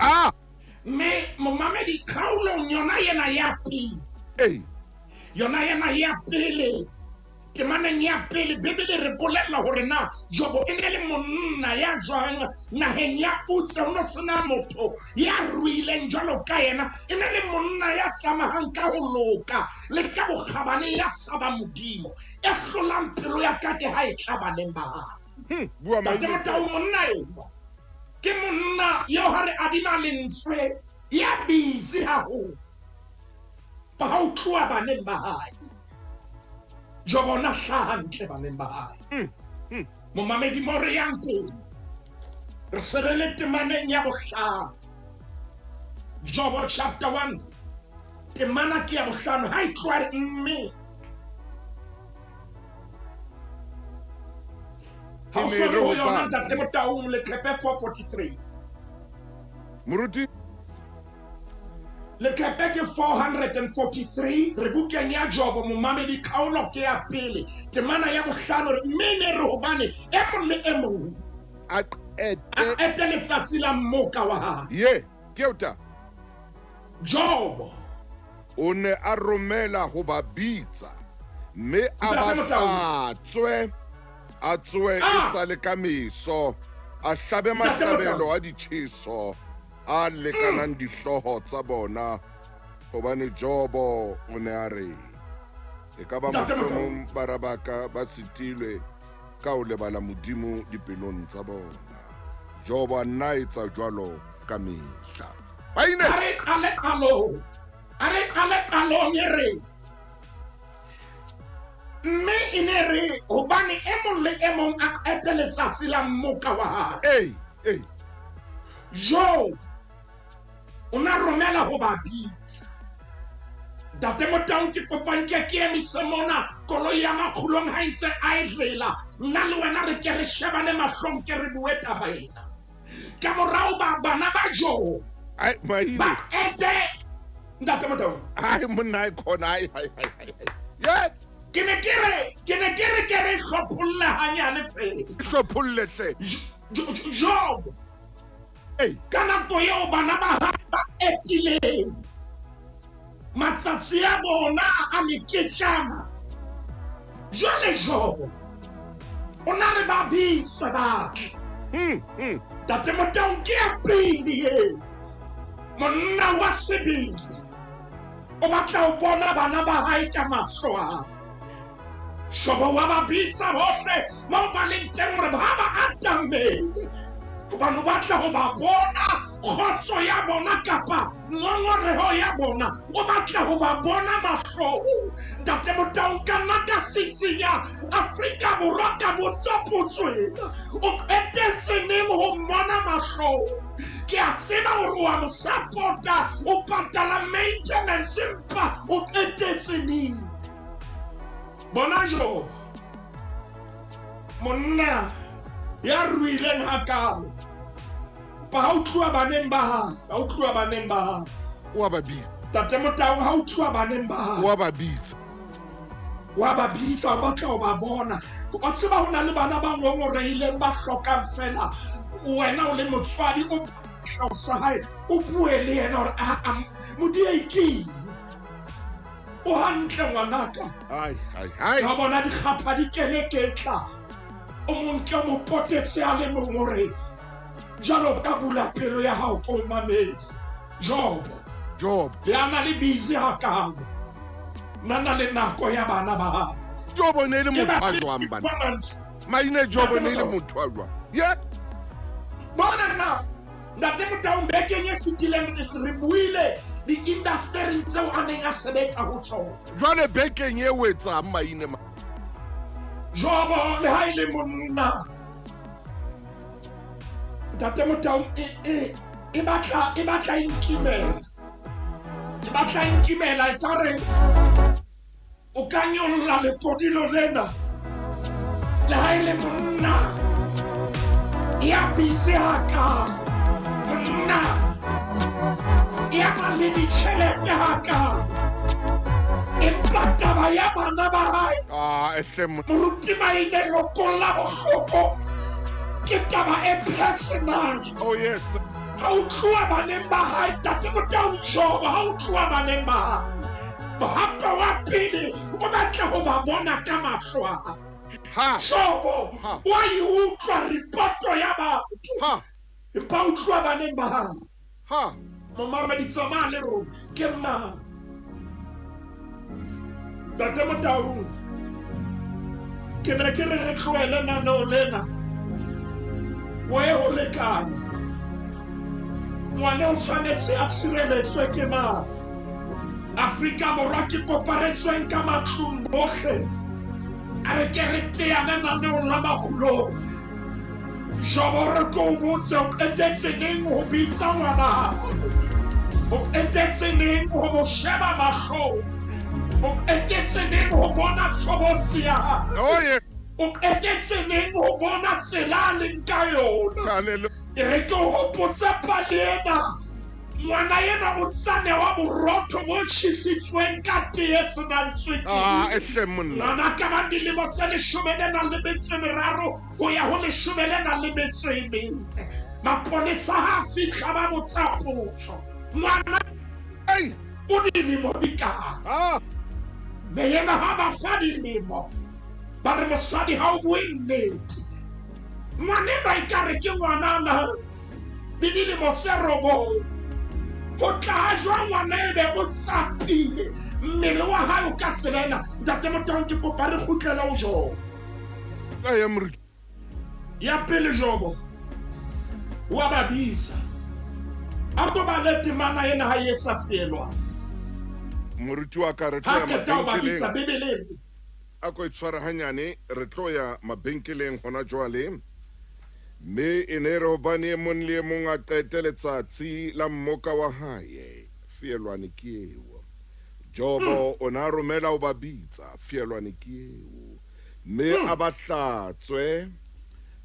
Mme momamedi, kgaolong yona ena ya pele. Yona ena ya pele, temaneng ya pele, Bibele re bolella hore na Jobo e ne le monna ya jwang naheng ya Utse, ho no sena motho ya ruileng jwalo ka yena. E ne le monna ya tsamayang ka ho loka le ka bokgabane, ya tshaba Modimo. E hlolang pelo ya ka ke ha e tla baneng ba hae. Ntate Motaung, monna eo ke monna eo ha re adima lentswe ya busy haholo. Ba ha o tloha baneng ba hae. Jobo na hlaha ntle baneng ba hae. Momamedi, mo re yang teng, re se re le temaneng ya bohlano. Jobo chapter 1, temana ke ya bohlano. Ha e tloha re mme ha o so le ho yona ntate Motaung, leqepe 443. Moruti, leqepe ke 443. Re bukeng ya Jobo, momamedi, kgaolo ke ya pele, temana ya bohlano. Re mme ne re hobane e mong le e mong a qete letsatsi la mmoka wa hae. Ye, ke eo ta. Jobo o ne a romela ho ba bitsa, mme a ba hlatswe, a tsoe e sa le ka meso, a hlabe mahlabelo a ditjheso a lekanang dihlooho tsa bona, hobane Jobo o ne a re, e ka ba mohlomong bara ba ka ba sitilwe ka ho lebala Modimo dipelong tsa bona. Jobo a nna etsa jwalo ka mehla. Maine! A re qale qalong. A re qale qalong e re, mme e ne re hobane e mong le e mong a qete letsatsi la mmoka wa hae. Job o na romela ho ba bitsa. Ntate Motaung, ke kopang ke emise mona koloi ya makgulong ha ntse a e dlela. Nna le wena re ke re shebane mahlong, ke re bue taba ena. Ka morao ba bana ba Job ba qete. Ntate Motaung, ai monna e khona, ai. Ke ne ke re ke ne ke re ke re hlopholle hanyane fela. Hlopholle hle. Job. Ei. Ka nako eo bana ba hae ba etileng matsatsi a bona a meketjana. Jwale Jobo o na re ba bitswe ba tle. Ntate Motaung ke ya pele eo. Monna wa sebele o batla ho bona bana ba hae ka mahlo a hae. Jobo wa ba bitsa bohle moo ba leng teng hore ba ba atamele, hobane o batla ho ba bona kgotso ya bona kapa ngongoreho ya bona. O batla ho ba bona mahlong. Ntate Motaung, ka nna ka sisinya Afrika Borwa ka botsa potso ena. O qetetse neng ho mmona mahlong? Ke a tseba hore wa mo support-a, o patala maintenance, empa o qetetse neng? Bona Jobo, monna ya ruileng hakaalo, empa ha o tluwa baneng ba hae, ha o tluwa baneng ba hae. O a ba bitsa. Ntate Motaung, ha o tluwa baneng ba hae. O a ba bitsa. Wa ba bitsa, o batla ho ba bona. O tseba ho na le bana ba ngongorehileng ba hlokang feela wena o le motswadi o sa hae, o bue le yena hore aa Modiei ke eng? O hantle ngwanaka. Ai ai ai. Ka bona dikgapha di keleketla. O monke o mo potetse a le mong hore jwalo ka bula pelo ya hao ko mametse. Jobo. Job. Le ana le busy hakaalo. Nana le nako ya bana ba hao. Jobo ne le motho a jwang bana? Maine Jobo ne le motho a jwang? Yeah. Bona na Ntate Motaung, bekeng e fetileng re buile di-industering tseo a neng a sebetsa ho tsona. Jwale bekeng e o etsang maine ma? Jobo le ha e le monna. Ntate Motaung, e batla e batla e nkimela. E batla e nkimela e ka re o ka nyolla lekodilo lena. Le ha e le monna ya busy hakaalo, monna ya nang le ditjhelete hakaalo, empa taba ya bana ba hae, Ah, ehle mo- Moruti Maine, lokolla bohloko ke taba e personal. Oh yes. Ha o tloha baneng ba hae, Ntate Motaung Jobo, ha o tloha baneng ba hae, mohato wa pele o batla ho ba bona ka mahlo a hae. Ha. Jobo Ha. wa e utlwa ripoto ya batho, Ha. empa o tloha baneng ba hae. Ha. Momamedi, tsamaya le rona ke mang? Ntate Motaung, ke ne ke re re tlohele naneo lena o ye ho lekana. Ngwana o tshwanetse a tshireletswe ke mang? Afrika Borwa ke koparetsweng ka matlung bohle. A re ke re teane naneong la makgulong. Jobo, re ko o botse, o qetetse neng ho bitsa ngwana hao? O qetetse neng ho mo sheba mahlong? O qetetse neng ho bona tshobotsi ya hae? Oh yeah. O qetetse neng ho bona tsela a leng ka yona? Hallelujah. E re ke o hopotse pale ena. Ngwana ena o ntsa newa borotho bo tjhesitsweng ka tee e senang Ah, tswekere. ehle monna. Ngwana ka bang dilemo tse 13 ho ya ho 14. Maponesa ha a fihla ba botsa potso. Ngwana Ei. o dilemo di kae? Ah. Mme yena ha ba fa dilemo, ba re mosadi ha o bue nnete. Ngwana enwa ekare ke ngwanana le dilemo tse 9. Ho tla ha jwang ngwana ebe o tsapile mmele wa hae o ka tsela ena? Ntate Motaung, ke kopa re kgutlele ho Jobo. Ka ya moruti. Ya pele Jobo wa ba bitsa. A ko bale temana ena ha e etsa feelwa. Moruti wa ka re tlo Ha ya qeta ho ba bitsa mabenkeleng. Bibeleng. A ko e tshware hanyane, re tlo ya mabenkeleng hona jwale. Mme e ne re hobane e mong le e mong a qete letsatsi la mmoka wa hae. Fielwane ke eo. Jobo o na romela ho ba bitsa, fielwane ke eo. Mme a ba hlatswe,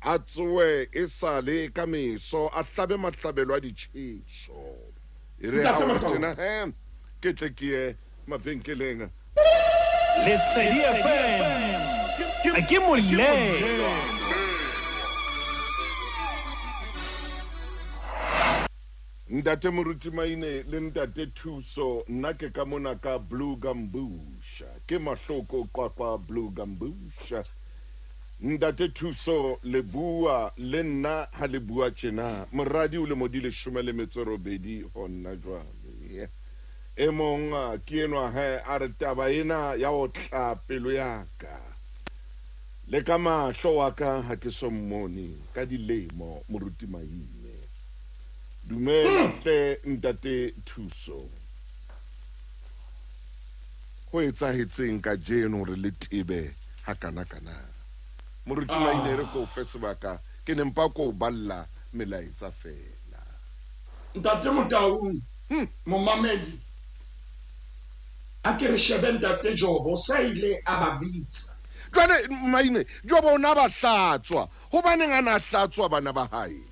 a tsoe e sale ka meso, a hlabe mahlabelo a ditjheso. E re Ntate ha o re Motaung. tjena, he, ke tle ke ye mabenkeleng. Lesedi FM ke molelwa. Ntate Moruti Maine le Ntate Thuso, nna ke ka mona ka Blue Gambusha. Ke Mahloko Qwaqwa Blue Gambusha. Ntate Thuso le bua le nna ha le bua tjena. Moradi o lemo di 18 ho nna jwale. E mong ke enwa he a re taba ena ya o tla pelo ya ka. Le ka mahlo wa ka ha ke so mmone ka dilemo Moruti Maine. Dumela hle Ntate Thuso. Ho etsahetseng kajeno hore le tebe hakana-kana? Moruti Maine re ko fe sebaka, ke ne mpa ko balla melaetsa fela. Ntate Motaung, momamedi, a ke re shebe Ntate Jobo sa ile a ba bitsa. Jwale Maine, Jobo o na ba hlatswa. Hobaneng a na hlatswa bana ba hae?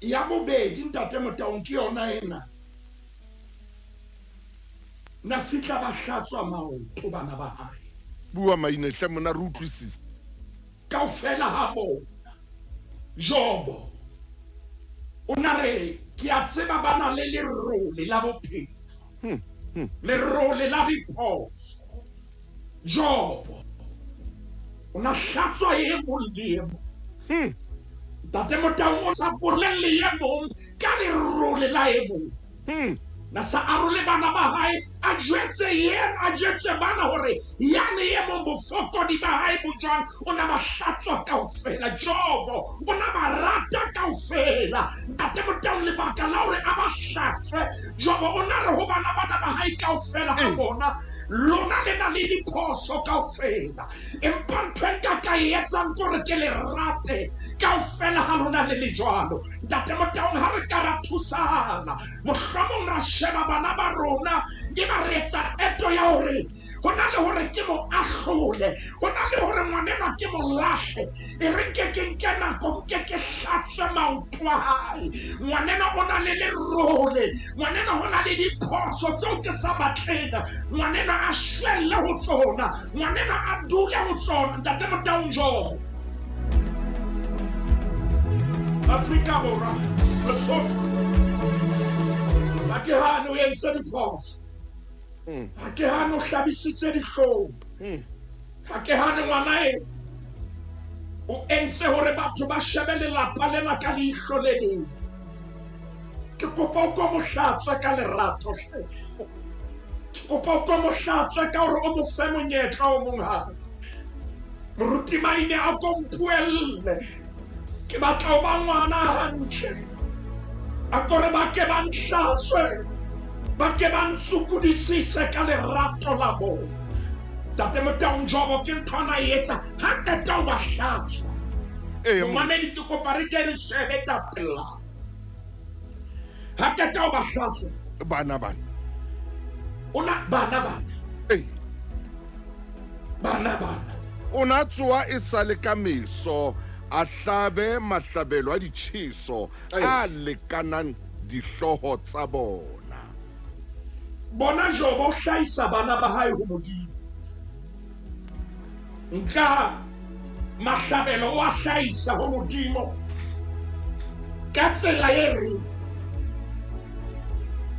Ya bobedi Ntate Motaung ke yona ena. Na fihla ba hlatswa maoto bana ba hae. Bua Maine hle mona re utlwisise. Kaofela ha bona. Jobo o na re ke a tseba ba na le lerole la bophelo. Lerole la diphoso. Jobo o na hlatswa e mong le e mong. Ntate Motaung o sa bolelle e mong ka lerole la e mong. Na sa arole bana ba hae, a jwetse yena, a jwetse bana hore yane e mong bofokodi ba hae bo jwang, o na ba hlatswa kaofela. Jobo o na ba rata kaofela. Ntate Motaung lebaka la hore a ba hlatswe, Jobo o na re ho bana bana ba hae kaofela ha bona, lona le na le diphoso kaofela. Empa ntho e nka ka e etsang ke hore ke le rate kaofela ha lona le le jwalo. Ntate Motaung ha re ka ra thusana, mohlomong ra sheba bana ba rona, e ba re etsa qeto ya hore ho na le hore ke mo ahlole, ho na le hore ngwanenwa ke mo lahle, e re nke ke nke nako, nke ke hlatswe maoto a hae. Ngwanenwa o na le lerole, ngwanenwa ho na le diphoso tseo ke sa batleng, ngwanenwa a shwelle ho tsona, ngwanenwa a dule ho tsona. Ntate Motaung, Jobo Afrika Borwa, Lesotho, ha ke hane o entse diphoso. Ha ke hane o hlabisitse dihlong. Ha ke hane ngwana e o entse hore batho ba shebe lelapa lena ka leihlo le leng. Ke kopa o ko mo hlatswe ka lerato hle. Ke kopa o ko mo hlatswe ka hore o mo fe monyetla o mong hape. Moruti Maine a ko mpuelle. Ke batla ho ba ngwana hantle. A kore ba ke ba nhlatswe, ba ke ba ntsukudisise ka lerato la bona. Ntate Motaung, Jobo ke ntho ana e etsa ha qeta ho ba hlatswa. Momamedi, ke kopa re ke re shebe tatelano. Ha qeta ho ba hlatswa. Bana bana. O na bana bana. Bana bana. O na tsoa e sale ka meso, a hlabe mahlabelo a ditjheso a lekanang dihlooho tsa bona. Bona Jobo o hlahisa bana ba hae ho Modimo. Nka mahlabelo o a hlahisa ho Modimo ka tsela e reng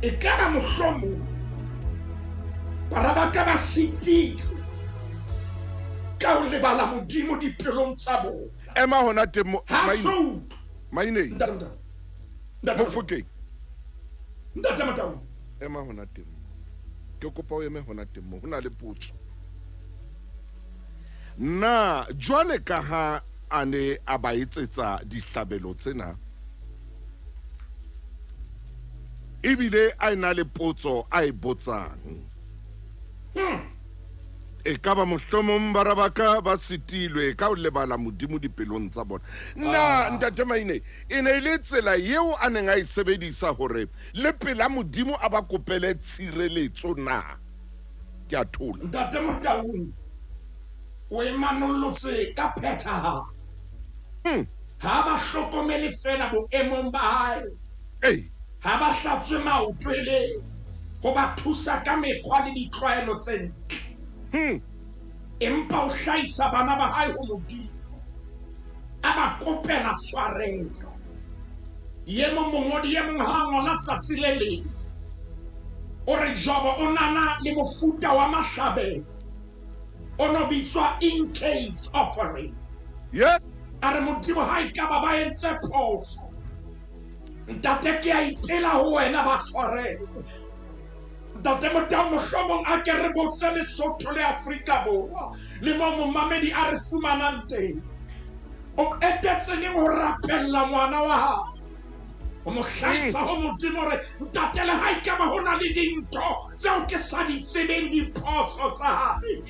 e ka ba mohlomong bara ba ka ba sitilwe ka ho lebala Modimo dipelong tsa bona. Ema hona teng Maine. Mofokeng. Ntate Motaung. Ema hona teng. Ke kopa o eme hona teng mo. Ho na le potso. Na jwale ka ha a ne a ba etsetsa dihlabelo tsena, ebile a ena le potso a e botsang. E ka ba mohlomong bara ba ka ba sitilwe ka ho lebala Modimo dipelong tsa bona. Na Ntate Maine, e ne e le tsela eo a neng a e sebedisa hore le pela Modimo a ba kopele tshireletso na? Ke a thola. Ntate Motaung, o e manollotse ka phethahalo. Ha ba hlokomele fela boemong ba hae. Ha ba hlatswe maoto e le ho ba thusa ka mekgwa le ditlwaelo tse ntle. Empa o hlahisa bana ba hae ho Modimo, a ba kopela tshwarelo. Ye mong mongodi ye mong ha ngola tsatsi le leng, o re Jobo o nana le mofuta wa mahlabelo o no bitswa in case offering. Yeah. A re Modimo ha ekaba ba entse phoso, ntate ke a itela ho wena ba tshwarele. Ntate Motau, mohlomong a ke re botse Lesotho le Afrika Borwa le mo momamedi a re fumanang teng, o etetse neng ho rapella ngwana wa hao, o mo hlahisa ho Modimo hore ntate le ha ekaba ho na le dintho tseo ke sa di tsebeng, diphoso tsa hae,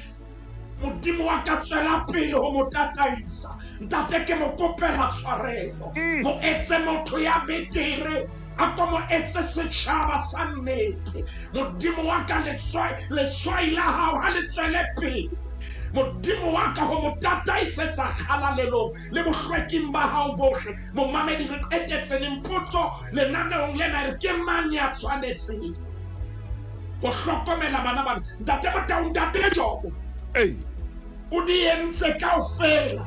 Modimo wa ka tswela pele ho mo tataisa. Ntate ke mo kopela tshwarelo, mo etse motho ya betere, a ko mo etse setjhaba sa nnete. Modimo wa ka, leswai la hao ha le tswele pele, Modimo wa ka, ho mo tataisetsa kgalalelong le bohlweking ba hao bohle. Momamedi, re qetetse neng potso lenaneong lena, re ke mang ya tshwanetseng ho hlokomela bana bana? Ntate Motau, ntate Jobo o di entse kaofela.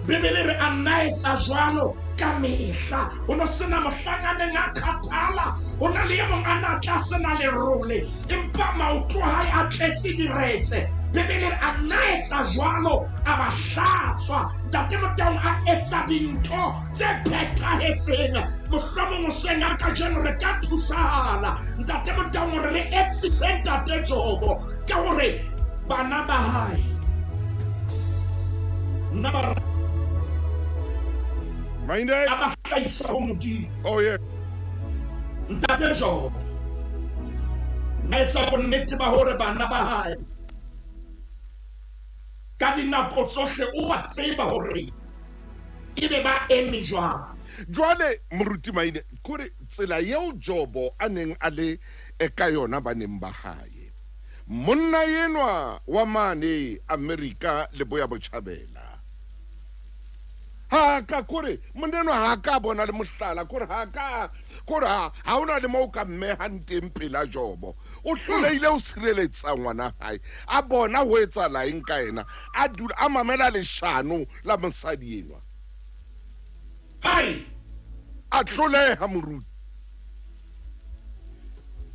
Bibele re a nna etsa jwalo ka mehla. O no sena mohlang a neng a kgathala. O na le e mong a na tla sena lerole, empa maoto a hae a tletse diretse. Bibele re a nna etsa jwalo, a ba hlatswa. Ntate Motaung a etsa dintho tse phethahetseng. Mohlomong hoseng a kajeno re ka thusahala, Ntate Motaung, hore re etsise Ntate Jobo ka hore bana ba hae nna ba Maine. a ba hlahisa ho Modimo. Oh yeah. Ntate Jobo a etsa bonnete ba hore bana ba hae ka dinako tsohle o a tseba hore ebe ba eme jwang. Jwale moruti Maine, kore tsela eo Jobo a neng a le ka yona baneng ba hae, monna enwa wa mane Amerika leboya botjhabela, ha ka kore monna enwa ha ka bona le mohlala, kore ha ka kore ha hona le moo ka mmehang teng pela Jobo. O hlolehile ho sireletsa ngwana hae, a bona ho etsahala eng ka yena, a dula a mamela leshano la mosadi enwa. Hai! A hloleha moruti.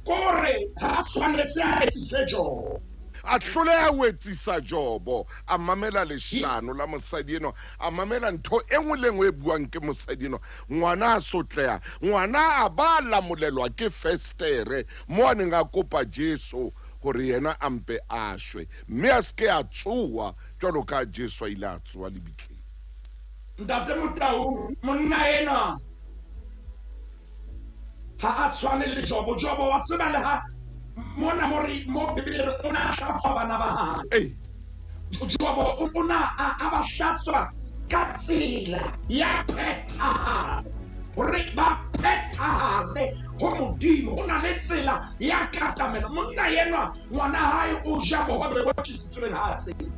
Kore ha tshwanetse a etsise Jobo. A hloleha ho etsisa Jobo, a mamela leshano la mosadi enwa, a mamela ntho e nngwe le nngwe e buang ke mosadi enwa. Ngwana a sotleha, ngwana a ba lamolelwa ke festere mo a neng a kopa Jesu hore yena a mpe a shwe, mme a se ke a tsoha jwalo ka Jesu a ile a tsoha lebitleng. Ntate Motau, monna enwa ha a tshwane le Jobo. Jobo wa tseba le ha mona mo re mo Bibele re o na hlatswa bana ba hae. Jobo o na a ba hlatswa ka tsela ya phethahalo, hore ba phethahale ho Modimo. Ho na le tsela ya katamelo. Monna enwa ngwana hae o ja bohobe bo tjhesitsweng ha tsebe,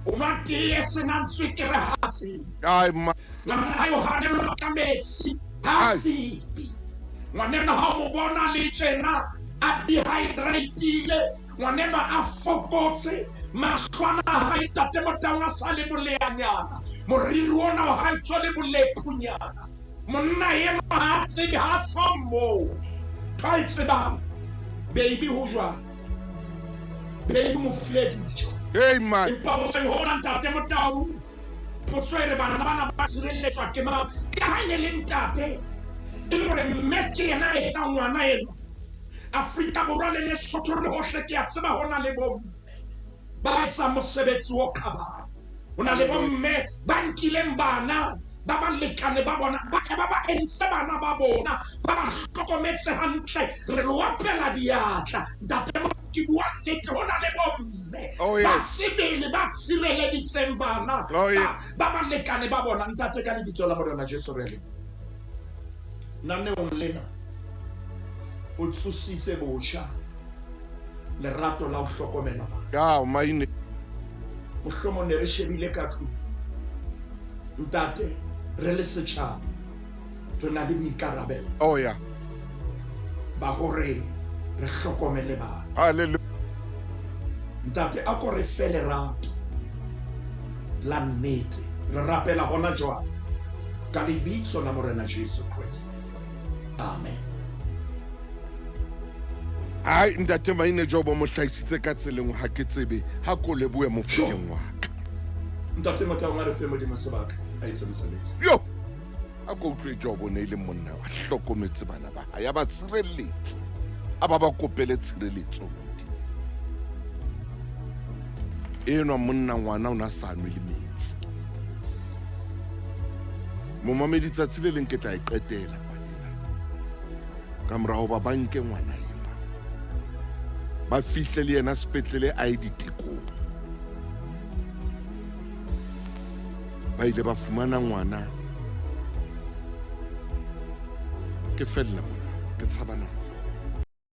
o nwa tee e senang tswekere ha tsebe. Ngwana hae o hanellwa ka metsi ha tsebe. Ngwanenwa ha o mo bona le tjena a dehydrate-ile, ngwanenwa a fokotse, mahlwana a hae Ntate Motaung a sa le boleanyana, moriri ona wa hae tswa le bolephunyana. Monna enwa ha tsebe, ha tswa moo. Ntho a e tsebang, baby ho jwang? Baby mo file dijo. Hey man. Empa hoseng hona Ntate Motau, potso e re bana bana ba sireletswa ke mang? Ke ha e ne le ntate, e le hore mme ke yena a etsang ngwana enwa. Afrika Borwa le Lesotho le hohle ke a tseba hona le bomme ba etsang mosebetsi o kgabane. Ho na le bomme ba nkileng bana ba balekane ba bona, ba ba entse bana ba bona, ba ba hlokometse hantle. Re lo opela diatla. Ntate ke bua nnete, ho na le bomme ba sebele ba tshireleditseng bana ba balekane ba bona. Ntate, ka lebitso la Morena Jesu re le naneong lena o tsositse botjha lerato la ho hlokomela bana. Maine. Mohlomong ne re shebile ka tlung. Ntate, re le setjhaba re na le boikarabelo. Oh yeah. Ba hore re hlokomele bana. Hallelujah. Ntate, a ko re fe lerato la nnete. Re rapela hona jwale ka lebitso la Morena Jesu Kreste. Amen. Ai ntate Maine Jobo mo hlahisitse ka tseleng ha ke tsebe ha ko lebohe mofokeng wa ka. Ntate Motaung a re fe Modimo sebaka a etse mosebetsi. Yo! A ko utlwe Jobo ne e le monna a hlokometse bana ba hae a ba sireletse a ba ba kopele tshireletso Modimo. Enwa monna ngwana o na sa nwe le metsi. Momamedi tsatsi le leng ke tla e qetela palena. Ka mora hoba ba nke ngwana enwa. Ba fihle le yena sepetlele a ye ditekong. Ba ile ba fumana ngwana. Ke fella mona, ke tshaba nako.